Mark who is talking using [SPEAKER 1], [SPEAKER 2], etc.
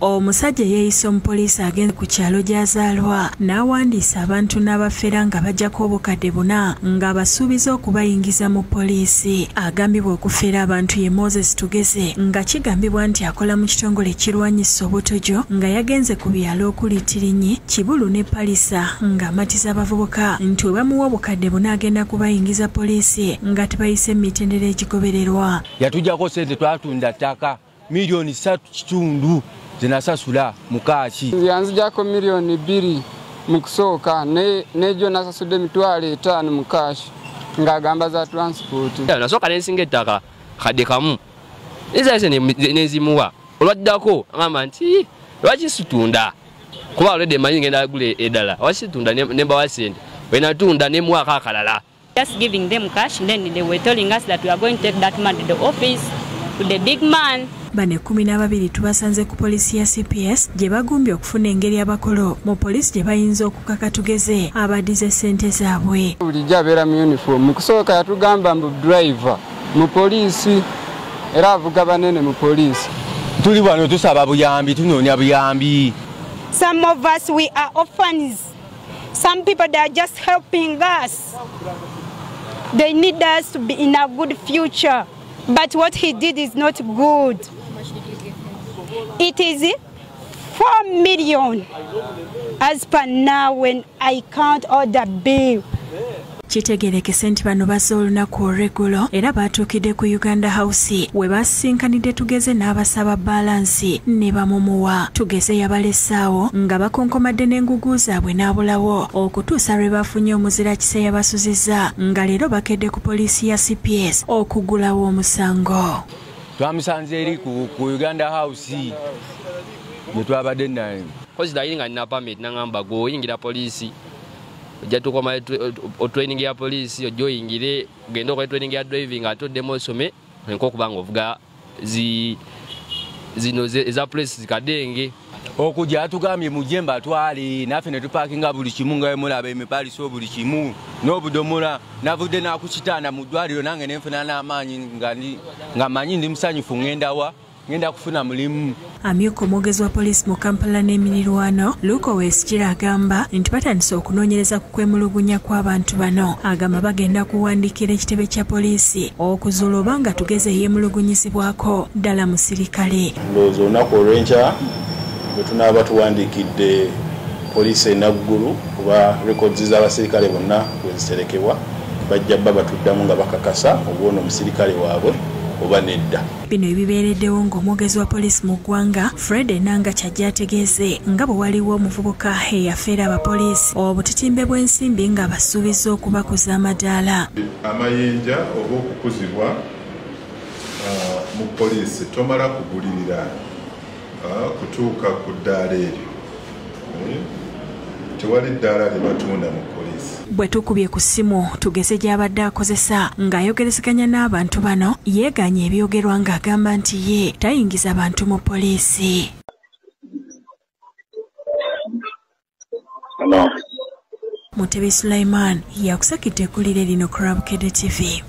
[SPEAKER 1] Omusajja yeeyise omupoliisi agenze ku kyalo gy'azaalwa n'awandiisa abantu n'abafera nga bajjako obukadde 4 ng'abasuubiza okubayingiza mu poliisi. Agambibwa okufera abantu ye Moses Tugeze nga kigambibwa nti akola mu kitongole ekirwanyisa obutojo nga yagenze ku byalo okuli Tirinyi, Kibulu ne Palisa ng'amatiza abavubuka nti we bamuwa obukadde 4 agenda kubayingiza poliisi nga tebayise emitendera egigobererwa.
[SPEAKER 2] Yatujjako ssente twatunda ttaka milioni 3.5 zinasasula mukachi.
[SPEAKER 3] Yanzijako milioni 2 mu kusooka nejo nasasudde emitwalo 5 mu cash ng'agamba za transport.
[SPEAKER 4] Nasooka nensinga ettaka kadde kamu ezase nezimuwa olwaddako agamba nti lwaki situunda kuba already manyi ngenda gule eddala lwaki situunda nembawa ssente bwe nemuwaako akalala.
[SPEAKER 5] Just giving them cash, then they were telling us that we are going to take that man to the office, to the big man.
[SPEAKER 1] Bano 12 tubasanze ku poliisi ya CPS gye bagumbye okufuna engeri abakolo mu poliisi gye bayinza okukaka Tugeze abadize ssente zaabwe.
[SPEAKER 3] Bulijjo abeera mu uniform. Mu kusooka yatugamba mbu driver mu poliisi era avuga banene mu poliisi.
[SPEAKER 2] Tuli wano tusaba buyambi, tunoonya buyambi.
[SPEAKER 6] Some of us, we are orphans. Some people, they are just helping us. They need us to be in a good future. But what he did is not good. It is 4 million as per now when I count all the bill.
[SPEAKER 1] Kitegerekese nti bano bazze olunaku olw'eggulo era baatuukidde ku Uganda House we basinkanidde Tugeze n'abasaba balansi ne bamumuwa. Tugeze yabalesaawo nga bakonkomadde n'engugu zaabwe n'abulawo okutuusa lwe bafunye omuzira kisa yabasuzizza nga leero bakedde ku poliisi ya CPS okugulawo omusango.
[SPEAKER 2] Twamusanze eri ku Uganda House ne twabadde naye.
[SPEAKER 4] Kozi dayini nga nina permit n'angamba gw'oyingira poliisi ojja tukoma training ya poliisi ojja oyingire ogende okole training ya driving ate oddemu osome nk'okuba ng'ovuga zino eza poliisi zikadenge.
[SPEAKER 2] Okujja atugambye mujje mbatwale naffe ne tupakinga buli kimu nga mulaba emipaliso buli kimu n'obudomola. Navudde n'akukitaana mu ddwaliro nange ne nfuna n'amaanyi nga manyi ndi musanyufu ngenda wa ngenda kufuna mulimu.
[SPEAKER 1] Amyuka omwogezi wa poliisi mu Kampala n'emirirwano Luko Wesikira agamba nti batandise okunoonyereza ku kwemulugunya kw'abantu bano. Agamba bagenda kuwandiikira ekitebe kya poliisi okuzuula oba nga Tugeze yeemulugunyizibwako ddala musirikale.
[SPEAKER 7] Ndowooza olunaku olw'enkya bwe tunaaba tuwandiikidde poliisi e Naggulu kuba records z'abasirikale bonna bwe ziterekebwa bajja bba batuddamu nga bakakasa oba ono omusirikale waabwe oba nedda.
[SPEAKER 1] Bino ebibeereddewo ng'omwogezi wa poliisi mu ggwanga Fred Enanga kyajja ategeeze nga bwe waliwo omuvubuka eyafeera abapoliisi obutitimbe bw'ensimbi nga basuubiza okubakuza amadaala.
[SPEAKER 8] Amayinja oba okukuzibwa mu poliisi tomala kugulirira kutuuka ku ddaala eryo. Tewali ddaala lye batunda mu poliisi.
[SPEAKER 1] Bwe tukubye ku ssimu Tugeze gy'abadde akozesa ng'ayogerezeganya n'abantu bano yeeganye ebyogerwa ng'agamba nti ye tayingiza bantu mu poliisi. Mutebi Sulaiman yakusakidde eggulire lino ku Bukedde TV.